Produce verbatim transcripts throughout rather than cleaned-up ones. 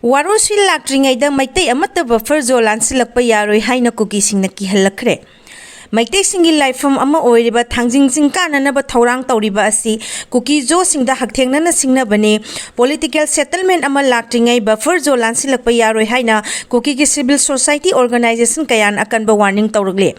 ꯋꯥꯔꯣꯏꯁꯤꯟ ꯂꯥꯛꯇ꯭ꯔꯤꯉꯩꯗ ꯃꯩꯇꯩ ꯑꯃꯠꯇ buffer zone ꯂꯥꯟꯁꯤꯜꯂꯛꯄ ꯌꯥꯔꯣꯏ ꯍꯥꯏꯅ ꯀꯨꯀꯤꯁꯤꯡꯅ ꯀꯤꯍꯜꯂꯛꯈ꯭ꯔꯦ꯫ ꯃꯩꯇꯩꯁꯤꯡꯒꯤ ꯂꯥꯏꯐꯝ ꯑꯃ ꯑꯣꯏꯔꯤꯕ ꯊꯥꯡꯖꯤꯡ ꯆꯤꯡ ꯀꯥꯅꯅꯕ ꯊꯧꯔꯥꯡ ꯇꯧꯔꯤꯕ ꯑꯁꯤ ꯀꯨꯀꯤ ꯖꯣꯁꯤꯡꯗ ꯍꯛꯊꯦꯡꯅꯅ ꯁꯤꯡꯅꯕꯅꯤ꯫ Political settlement ꯑꯃ ꯂꯥꯛꯇ꯭ꯔꯤꯉꯩ buffer zone ꯂꯥꯟꯁꯤꯜꯂꯛꯄ ꯌꯥꯔꯣꯏ ꯍꯥꯏꯅ ꯀꯨꯀꯤꯒꯤ civil society organization ꯀꯌꯥꯅ ꯑꯀꯟꯕ warning ꯇꯧꯔꯛꯂꯤ꯫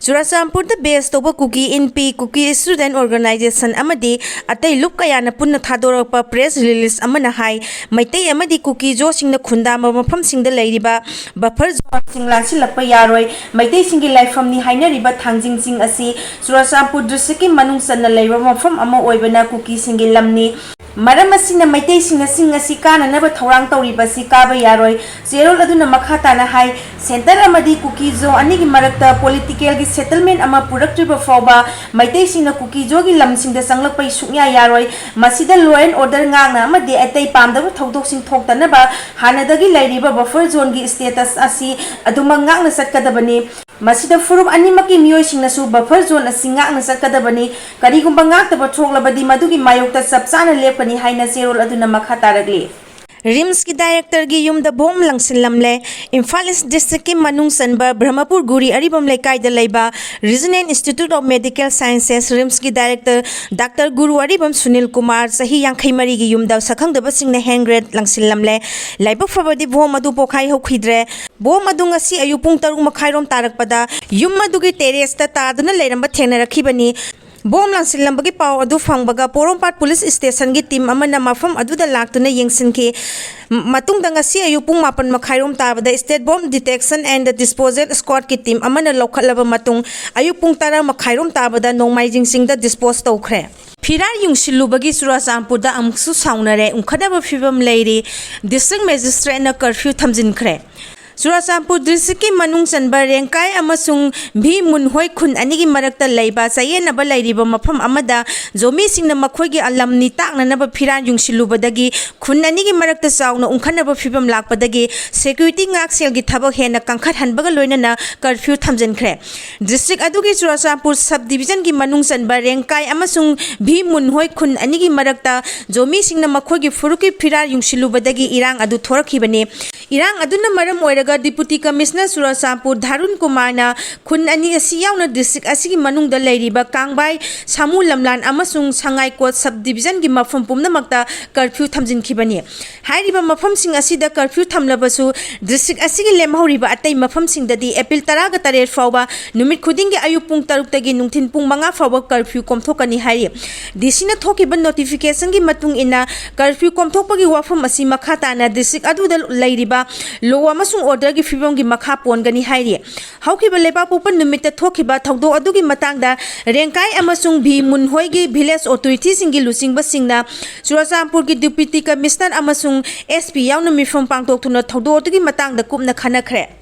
ꯆꯨꯔꯥꯆꯥꯟꯄꯨꯔꯗ base ꯇꯧꯕ ꯀꯨꯀꯤ ꯏꯟꯄꯤ, ꯀꯨꯀꯤ student organization ꯑꯃꯗꯤ ꯑꯇꯩ ꯂꯨꯞ ꯀꯌꯥꯅ ꯄꯨꯟꯅ ꯊꯥꯗꯣꯔꯛꯄ press release ꯑꯃꯅ ꯍꯥꯏ, ꯃꯩꯇꯩ ꯑꯃꯗꯤ ꯀꯨꯀꯤ ꯖꯣꯁꯤꯡꯅ ꯈꯨꯟꯗꯥꯕ ꯃꯐꯝꯁꯤꯡꯗ ꯂꯩꯔꯤꯕ buffer zoneꯁꯤꯡ ꯂꯥꯟꯁꯤꯜꯂꯛꯄ ꯌꯥꯔꯣꯏ꯫ ꯃꯩꯇꯩꯁꯤꯡꯒꯤ ꯂꯥꯏꯐꯝꯅꯤ ꯍꯥꯏꯅꯔꯤꯕ ꯊꯥꯡꯖꯤꯡꯁꯤꯡ ꯑꯁꯤ ꯆꯨꯔꯥꯆꯥꯟꯄꯨꯔ districtꯀꯤ ꯃꯅꯨꯡ ꯆꯟꯅ ꯂꯩꯕ ꯃꯐꯝ ꯑꯃ ꯑꯣꯏꯕꯅ ꯀꯨꯀꯤꯁꯤꯡꯒꯤ ꯂꯝꯅꯤ꯫ ꯃꯔꯝ ꯑꯁꯤꯅ ꯃꯩꯇꯩꯁꯤꯡꯅ ꯆꯤꯡ ꯑꯁꯤ ꯀꯥꯅꯅꯕ ꯊꯧꯔꯥꯡ ꯇꯧꯔꯤꯕ ꯑꯁꯤ ꯀꯥꯕ ꯌꯥꯔꯣꯏ꯫ ꯆꯦꯔꯣꯜ ꯑꯗꯨꯅ ꯃꯈꯥ ꯇꯥꯅ ꯍꯥꯏ, Centre ꯑꯃꯗꯤ ꯀꯨꯀꯤ ꯖꯣ ꯑꯅꯤꯒꯤ ꯃꯔꯛꯇ politicalꯒꯤ settlement ꯑꯃ ꯄꯨꯔꯛꯇ꯭ꯔꯤꯕ ꯐꯥꯎꯕ ꯃꯩꯇꯩꯁꯤꯡꯅ ꯀꯨꯀꯤ ꯖꯣꯒꯤ ꯂꯝꯁꯤꯡꯗ ꯆꯪꯂꯛꯄ ꯁꯨꯡꯌꯥ ꯌꯥꯔꯣꯏ꯫ ꯃꯁꯤꯗ law and order ꯉꯥꯛꯅ ꯑꯃꯗꯤ ꯑꯇꯩ ꯄꯥꯝꯗꯕ ꯊꯧꯗꯣꯛꯁꯤꯡ ꯊꯣꯛꯇꯅꯕ ꯍꯥꯟꯅꯗꯒꯤ ꯂꯩꯔꯤꯕ buffer zoneꯒꯤ status ꯑꯁꯤ ꯑꯗꯨꯃꯛ ꯉꯥꯛꯅ ꯆꯠꯀꯗꯕꯅꯤ꯫ ꯃꯁꯤꯗ ꯐꯨꯔꯨꯞ ꯑꯅꯤꯃꯛꯀꯤ ꯃꯤꯑꯣꯏꯁꯤꯡꯅꯁꯨ buffer zone ꯑꯁꯤ ꯉꯥꯛꯅ ꯆꯠꯀꯗꯕꯅꯤ꯫ ꯀꯔꯤꯒꯨꯝꯕ ꯉꯥꯛꯇꯕ ꯊꯣꯛꯂꯕꯗꯤ ꯃꯗꯨꯒꯤ ꯃꯥꯌꯣꯛꯇ ꯆꯞ ꯆꯥꯅ ꯂꯦꯞꯀꯅꯤ ꯍꯥꯏꯅ ꯆꯦꯔꯣꯜ ꯑꯗꯨꯅ ꯃꯈꯥ ꯇꯥꯔꯛꯂꯤ꯫ RIMSꯀꯤ directorꯒꯤ ꯌꯨꯝꯗ bomb ꯂꯪꯁꯤꯜꯂꯝꯂꯦ꯫ ꯏꯝꯐꯥꯜ East districtꯀꯤ ꯃꯅꯨꯡ ꯆꯟꯕ ꯕ꯭ꯔꯍꯃꯄꯨꯔ ꯒꯨꯔꯤ ꯑꯔꯤꯕꯝ ꯂꯩꯀꯥꯏꯗ ꯂꯩꯕ Regional Institute of Medical Sciences, RIMSꯀꯤ director Doctor ꯒꯨꯔꯨ ꯑꯔꯤꯕꯝ ꯁꯨꯅꯤꯜ ꯀꯨꯃꯥꯔ, ꯆꯍꯤ ꯌꯥꯡꯈꯩ ꯃꯔꯤꯒꯤ ꯌꯨꯝꯗ ꯁꯛꯈꯪꯗꯕꯁꯤꯡꯅ hand grenade ꯂꯪꯁꯤꯜꯂꯝꯂꯦ꯫ ꯂꯥꯏꯕꯛ ꯐꯕꯗꯤ bomb ꯑꯗꯨ ꯄꯣꯈꯥꯏ ꯍꯧꯈꯤꯗ꯭ꯔꯦ꯫ Bomb ꯑꯗꯨ ꯉꯁꯤ ꯑꯌꯨꯛ ꯄꯨꯡ ꯇꯔꯨꯛ ꯃꯈꯥꯏꯔꯣꯝ ꯇꯥꯔꯛꯄꯗ ꯌꯨꯝ ꯑꯗꯨꯒꯤ terraceꯇ ꯇꯥꯗꯨꯅ ꯂꯩꯔꯝꯕ ꯊꯦꯡꯅꯔꯛꯈꯤꯕꯅꯤ꯫ Bomb ꯂꯪꯁꯤꯜꯂꯝꯕꯒꯤ ꯄꯥꯎ ꯑꯗꯨ ꯐꯪꯕꯒ ꯄꯣꯔꯣꯝꯄꯥꯠ police stationꯒꯤ team ꯑꯃꯅ ꯃꯐꯝ ꯑꯗꯨꯗ ꯂꯥꯛꯇꯨꯅ ꯌꯦꯡꯁꯤꯟꯈꯤ꯫ ꯃ-, ꯃꯇꯨꯡꯗ ꯉꯁꯤ ꯑꯌꯨꯛ ꯄꯨꯡ ꯃꯥꯄꯟ ꯃꯈꯥꯏꯔꯣꯝ ꯇꯥꯕꯗ State Bomb Detection and Disposal Squadꯀꯤ team ꯑꯃꯅ ꯂꯧꯈꯠꯂꯕ ꯃꯇꯨꯡ ꯑꯌꯨꯛ ꯄꯨꯡ ꯇꯔꯥ ꯃꯈꯥꯏꯔꯣꯝ ꯇꯥꯕꯗ ꯅꯣꯡꯃꯥꯏꯖꯤꯡ ꯆꯤꯡꯗ dispose ꯇꯧꯈ꯭ꯔꯦ꯫ ꯐꯤꯔꯥꯜ ꯌꯨꯡꯁꯤꯜꯂꯨꯕꯒꯤ ꯆꯨꯔꯥꯆꯥꯟꯄꯨꯔꯗ ꯑꯃꯨꯛꯁꯨ ꯁꯥꯎꯅꯔꯦ, ꯎꯪꯈꯠꯅꯕ ꯐꯤꯕꯝ ꯂꯩꯔꯤ꯫ District Magistrateꯅ curfew ꯊꯝꯖꯤꯟꯈ꯭ꯔꯦ꯫ ꯆꯨꯔꯥꯆꯥꯟꯄꯨꯔ ꯗꯤꯁꯇ꯭ꯔꯤꯛꯀꯤ ꯃꯅꯨꯡ ꯆꯟꯕ ꯔꯦꯡꯀꯥꯏ ꯑꯃꯁꯨꯡ ꯚꯤ ꯃꯨꯟꯍꯣꯏ ꯈꯨꯟ ꯑꯅꯤꯒꯤ ꯃꯔꯛꯇ ꯂꯩꯕ ꯆꯌꯦꯠꯅꯕ ꯂꯩꯔꯤꯕ ꯃꯐꯝ ꯑꯃꯗ ꯖꯣꯃꯤꯁꯤꯡꯅ ꯃꯈꯣꯏꯒꯤ ꯂꯝ ꯅꯤꯡꯇꯥꯛꯅꯅꯕ ꯐꯤꯔꯥꯜ ꯌꯨꯡꯁꯤꯜꯂꯨꯕꯗꯒꯤ ꯈꯨꯟ ꯑꯅꯤꯒꯤ ꯃꯔꯛꯇ ꯆꯥꯎꯅ ꯎꯪꯈꯠꯅꯕ ꯐꯤꯕꯝ ꯂꯥꯛꯄꯗꯒꯤ ꯁꯦꯀ꯭ꯌꯨꯔꯤꯇꯤ ꯉꯥꯛꯁꯦꯜꯒꯤ ꯊꯕꯛ ꯍꯦꯟꯅ ꯀꯟꯈꯠꯍꯟꯕꯒ ꯂꯣꯏꯅꯅ ꯀꯔꯐ꯭ꯌꯨ ꯊꯝꯖꯤꯟꯈ꯭ꯔꯦ꯫ ꯗꯤꯁꯇ꯭ꯔꯤꯛ ꯑꯗꯨꯒꯤ ꯆꯨꯔꯥꯆꯥꯟꯄꯨꯔ ꯁꯕ ꯗꯤꯕꯤꯖꯟꯒꯤ ꯃꯅꯨꯡ ꯆꯟꯕ ꯔꯦꯡꯀꯥꯏ ꯑꯃꯁꯨꯡ ꯚꯤ ꯃꯨꯟꯍꯣꯏ ꯈꯨꯟ ꯑꯅꯤꯒꯤ ꯃꯔꯛꯇ ꯖꯣꯃꯤꯁꯤꯡꯅ ꯃꯈꯣꯏꯒꯤ ꯐꯨꯔꯨꯞꯀꯤ ꯐꯤꯔꯥꯜ ꯌꯨꯡꯁꯤꯜꯂꯨꯕꯗꯒꯤ ꯏꯔꯥꯡ ꯑꯗꯨ ꯊꯣꯔꯛꯈꯤꯕꯅꯤ꯫ ꯏꯔꯥꯡ ꯑꯗꯨꯅ ꯃꯔꯝ ꯑꯣꯏꯔꯒ ꯗꯤꯄꯨꯇꯤ ꯀꯃꯤꯁꯅꯔ ꯆꯨꯔꯥꯆꯥꯟꯄꯨꯔ ꯙꯥꯔꯨꯟ ꯀꯨꯃꯥꯔꯅ ꯈꯨꯟ ꯑꯅꯤ ꯑꯁꯤ ꯌꯥꯎꯅ ꯗꯤꯁꯇ꯭ꯔꯤꯛ ꯑꯁꯤꯒꯤ ꯃꯅꯨꯡꯗ ꯂꯩꯔꯤꯕ ꯀꯥꯡꯕꯥꯏ, ꯁꯥꯃꯨ ꯂꯝꯂꯥꯟ ꯑꯃꯁꯨꯡ ꯁꯉꯥꯏꯀꯣꯠ ꯁꯕ ꯗꯤꯕꯤꯖꯟꯒꯤ ꯃꯐꯝ ꯄꯨꯝꯅꯃꯛꯇ ꯀꯔꯐ꯭ꯌꯨ ꯊꯝꯖꯤꯟꯈꯤꯕꯅꯤ꯫ ꯍꯥꯏꯔꯤꯕ ꯃꯐꯝꯁꯤꯡ ꯑꯁꯤꯗ ꯀꯔꯐ꯭ꯌꯨ ꯊꯝꯂꯕꯁꯨ ꯗꯤꯁꯇ꯭ꯔꯤꯛ ꯑꯁꯤꯒꯤ ꯂꯦꯝꯍꯧꯔꯤꯕ ꯑꯇꯩ ꯃꯐꯝꯁꯤꯡꯗꯗꯤ ꯑꯦꯄ꯭ꯔꯤꯜ ꯇꯔꯥꯒ ꯇꯔꯦꯠ ꯐꯥꯎꯕ ꯅꯨꯃꯤꯠ ꯈꯨꯗꯤꯡꯒꯤ ꯑꯌꯨꯛ ꯄꯨꯡ ꯇꯔꯨꯛꯇꯒꯤ ꯅꯨꯡꯊꯤꯜ ꯄꯨꯡ ꯃꯉꯥ ꯐꯥꯎꯕ ꯀꯔꯐ꯭ꯌꯨ ꯀꯣꯝꯊꯣꯛꯀꯅꯤ ꯍꯥꯏꯔꯤ꯫ ꯗꯤ ꯁꯤꯅ ꯊꯣꯛꯈꯤꯕ ꯅꯣꯇꯤꯐꯤꯀꯦꯁꯟꯒꯤ ꯃꯇꯨꯡ ꯏꯟꯅ ꯀꯔꯐ꯭ꯌꯨ ꯀꯣꯝꯊꯣꯛꯄꯒꯤ ꯋꯥꯐꯝ ꯑꯁꯤ ꯃꯈꯥ ꯇꯥꯅ ꯗꯤꯁꯇ꯭ꯔꯤꯛ ꯑꯗꯨꯗ ꯂꯩꯔꯤꯕ ꯂꯣ ꯑꯃꯁꯨꯡ ꯑꯣꯔꯗꯔꯒꯤ ꯐꯤꯕꯝꯒꯤ ꯃꯈꯥ ꯄꯣꯟꯒꯅꯤ ꯍꯥꯏꯔꯤ꯫ ꯍꯧꯈꯤꯕ ꯂꯩꯕꯥꯛꯄꯣꯛꯄ ꯅꯨꯃꯤꯠꯇ ꯊꯣꯛꯈꯤꯕ ꯊꯧꯗꯣꯛ ꯑꯗꯨꯒꯤ ꯃꯇꯥꯡꯗ ꯔꯦꯡꯀꯥꯏ ꯑꯃꯁꯨꯡ ꯚꯤ ꯃꯨꯟꯍꯣꯏꯒꯤ ꯚꯤꯂꯦꯖ ꯑꯣꯊꯣꯔꯤꯇꯤꯁꯤꯡꯒꯤ ꯂꯨꯆꯤꯡꯕꯁꯤꯡꯅ ꯆꯨꯔꯥꯆꯥꯟꯄꯨꯔꯒꯤ ꯗꯤꯄ꯭ꯌꯨꯇꯤ ꯀꯃꯤꯁꯅꯔ ꯑꯃꯁꯨꯡ ꯑꯦꯁ ꯄꯤ ꯌꯥꯎꯅ ꯃꯤꯐꯝ ꯄꯥꯡꯊꯣꯛꯇꯨꯅ ꯊꯧꯗꯣꯛ ꯑꯗꯨꯒꯤ ꯃꯇꯥꯡꯗ ꯀꯨꯞꯅ ꯈꯟꯅꯈ꯭ꯔꯦ꯫